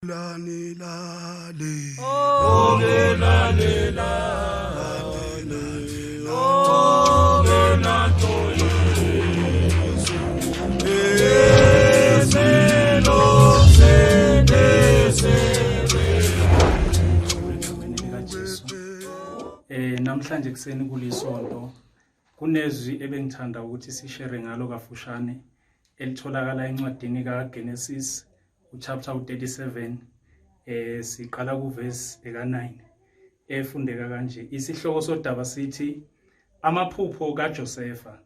Lani lale Egameni likaJesu. Namhlanje kuseni kulisonto kunezwi ebengithanda ukuthi sishere ngalo kafushane elitholakala encwadini kaGenesis uchapter u37 siqala kuverse eka9 efundeka kanje. Isihloko sodaba sithi amaphupho kaJosefa.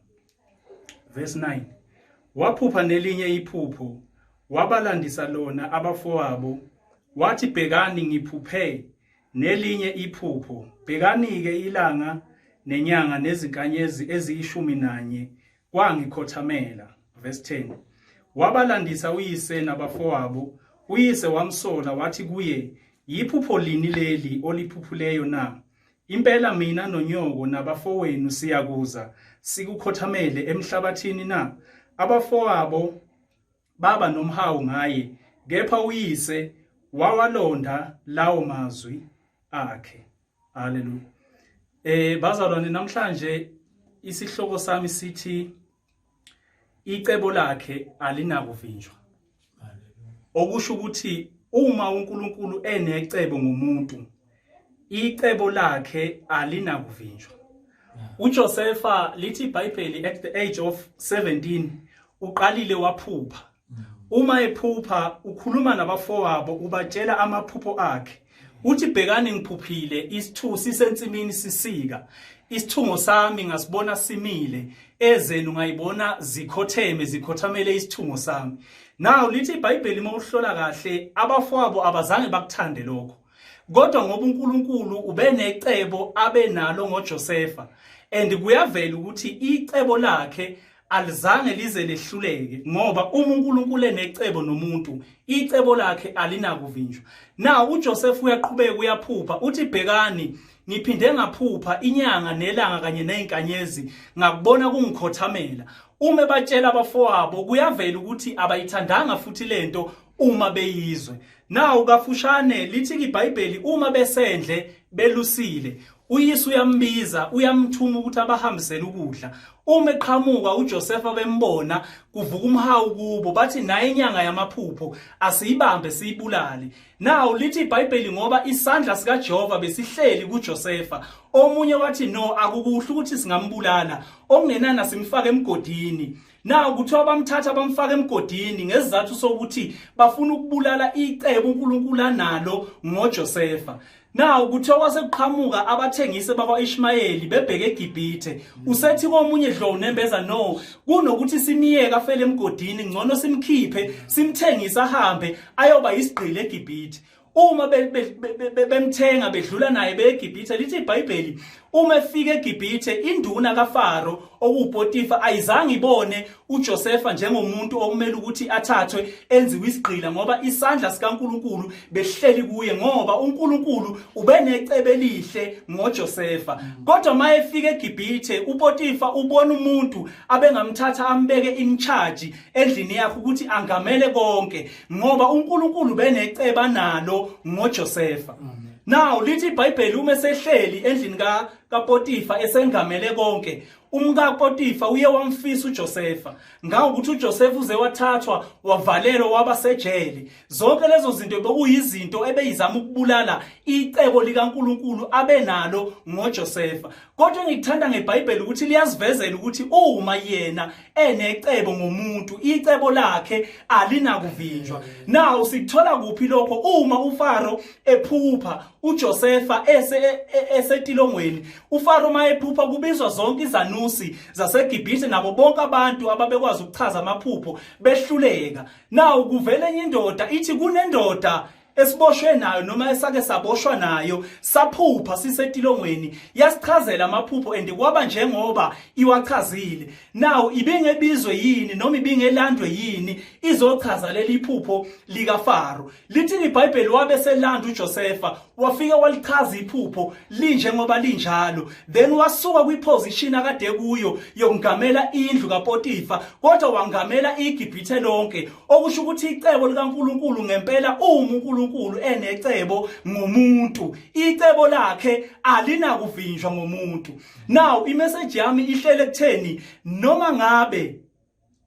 Verse 9 waphupha nelinye iphupho wabalandisa lona abafowabo wathi, bhekani ngiphuphe nelinye iphupho, bhekani-ke ilanga nenyanga nezinkanyezi eziyishumi nanye kwangikhothamela. Verse 10 wabalandisa uyise nabafowabo, uyise wamsola wathi kuye, yiphupho lini leli oliphuphuleyo na? Impela mina nonyoko nabafowenu siyakuza sikukhothamele emhlabathini na? Abafowabo baba nomhawu ngaye, kepha uyise wawalonda lawo mazwi akhe. Haleluya. Bazalwane, namhlanje isihloko sami sithi icebo lakhe alinakuvinjwa. Okusho ukuthi uma uNkulunkulu enecebo ngomuntu, icebo lakhe alinakuvinjwa. uJosepha, lithi iBhayibheli, at the age of 17 uqalile waphupha. Uma ephupha ukhuluma nabafowabo, ubatshela amaphupho akhe. Uthi, bhekani ngiphuphile isithu sisensimini sisika. Isithungo sami ngasibona simile, ezenu ngayibona zikhotheme zikhothamele isithungo sami. Now lithi iBhayibheli uma uhlola kahle, abafowabo abazange bakuthande lokho. Kodwa ngoba uNkulunkulu ubenecebo abenalo ngoJosefa, and kuyavela ukuthi icebo lakhe alizange lize lehluleke, ngoba uma uNkulunkulu enecebo nomuntu, icebo lakhe alinakuvinjwa. Now uJoseph uyaqhubeka uyaphupha, uthi, bhekani ngiphinde ngaphupha inyanga nelanga kanye nezinkanyezi ngakubona kungikhothamela. Uma ebatshela abafowabo, kuyavela ukuthi abayithandanga futhi lento uma beyizwe. Now kafushane lithi iBhayibheli, uma besendle belusile, uyise uyambiza, uyamthuma ukuthi abahambisele ukudla. Uma eqhamuka uJosepha bembona, kuvuka umhawu kubo, bathi naye inyanga yamaphupho, asiyibambe siyibulale. Now lithi iBhayibheli, ngoba isandla sikaJehova besihleli kuJosepha, omunye wathi, no, akukuhle ukuthi singambulala, okungenana simfake emgodini. Now kuthiwa bamthatha bamfaka emgodini ngesizathu sokuthi bafuna ukubulala icebo uNkulunkulu analo ngoJosepha. Now kuthiwa kwasekuqhamuka abathengisi bakwa-Ishmayeli bebheke eGibhithe. Usethi komunye, dlo unembeza, no, kunokuthi simiyeke afele emgodini, ngcono simkhiphe simthengise ahambe ayoba isigqili eGibhithe. Uma bemthenga bedlula naye beGibhithe, lithi iBhayibheli uma efika eGibhithe, induna kaFaro okuwuPotifa ayizange ibone uJosepha njengomuntu okumele ukuthi athathwe enziwe isigqila, ngoba isandla sikaNkuluNkulu behleli kuye, ngoba uNkulunkulu ubenecebo elihle ngoJosepha. Kodwa mayefika eGibhithe, uPotifa ubona umuntu abengamthatha ambeke in charge endlini yakhe ukuthi angamele konke, ngoba uNkulunkulu beneceba nalo ngoJosepha. Now lithi iBhayibheli uma esehleli endlini ka kaPotifa esengamele konke, umka Potifa uye wamfisa uJosepha, ngawo ukuthi uJosepha uze wathathwa wavalelwa waba sejele. Zonke lezo zinto bekuyizinto ebeyizama ukubulala icebo likaNkuluNkulu abenalo ngoJosepha. Kodwa engikuthanda ngeBhayibheli ukuthi liyasivezela ukuthi uma yena enecebo ngomuntu, icebo lakhe alinakuvinjwa. Now sikuthola kuphi lokho? Uma uFaro ephupha uJosepha ese esetilongweni, uFaro mayephupha kubizwa zonke izanusi zaseGibhithe nabo bonke abantu ababekwazi ukuchaza amaphupho, behluleka. Now kuvele enye indoda ithi kunendoda esiboshwe nayo noma esake saboshwa nayo, saphupha sisetilongweni, yasichazela amaphupho and kwaba njengoba iwachazile. Now ibingebizwe yini noma ibingelandwe yini izochaza leli phupho likaFaro? Lithi iBhayibheli wabe selanda uJosepha, wafika walichaza iphupho linjengoba linjalo. Then wasuka kwiposition akade kuyo yokungamela indlu kaPotifa, kodwa wangamela iGibhithe lonke, okusho ukuthi icebo likaNkuluNkulu ngempela uma uNkulunkulu uNkulunkulu enecebo ngomuntu, icebo lakhe alinakuvinjwa ngomuntu. Now imessage yami ihlele ekutheni noma ngabe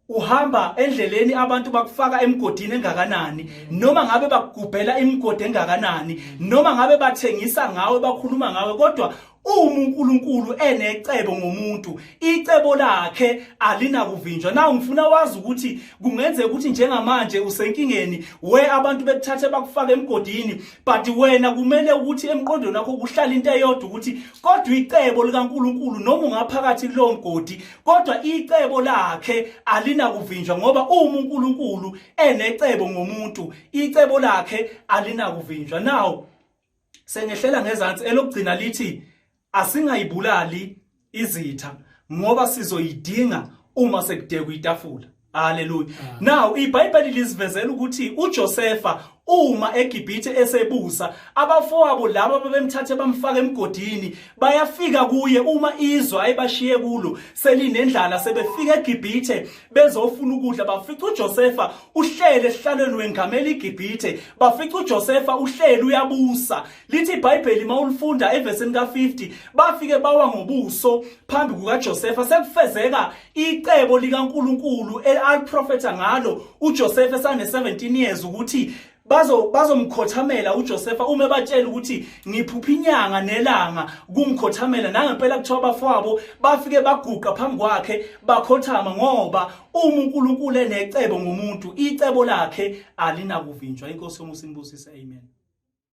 uhamba endleleni abantu bakufaka emgodini engakanani, noma ngabe bakugubhela imigodi engakanani, noma ngabe bathengisa ngawe, bakhuluma ngawe, kodwa uma uNkulunkulu enecebo ngomuntu, icebo lakhe alinakuvinjwa. Now ngifuna wazi ukuthi kungenzeka ukuthi njengamanje usenkingeni, we abantu bekuthathe bakufaka emgodini, but wena kumele ukuthi emqondweni wakho kuhlale into eyodwa, ukuthi kodwa icebo likaNkulunkulu, noma ungaphakathi kulowo mgodi, kodwa icebo lakhe alinakuvinjwa, ngoba uma uNkulunkulu enecebo ngomuntu, icebo lakhe alinakuvinjwa. Now sengehlela ngezansi, elokugcina lithi asingayibulali izitha ngoba sizoyidinga uma sekudekwa itafula. Haleluya. Now iBhayibheli lisivezela ukuthi uJosepha uma eGibhithe esebusa, abafowabo laba babemthathe bamfaka emgodini bayafika kuye uma izwe ayebashiye kulo selinendlala. Sebefika eGibhithe bezofuna ukudla, bafica uJosepha uhlele esihlalweni wengamela iGibhithe. Bafica uJosepha uhleli uyabusa. Lithi iBhayibheli mawulifunda evesini ka50, bafike bawa ngobuso phambi kukaJosepha. Sekufezeka icebo likaNkuluNkulu aliprofetha ngalo uJosepha esane 17 years, ukuthi bazomkhothamela uJosepha uma ebatshela ukuthi ngiphupha inyanga nelanga kungikhothamela. Nangempela kuthiwa abafowabo bafike baguqa phambi kwakhe bakhothama, ngoba uma uNkulunkulu enecebo ngomuntu, icebo lakhe alinakuvinjwa. Inkosi yomusa inibusise. Amen.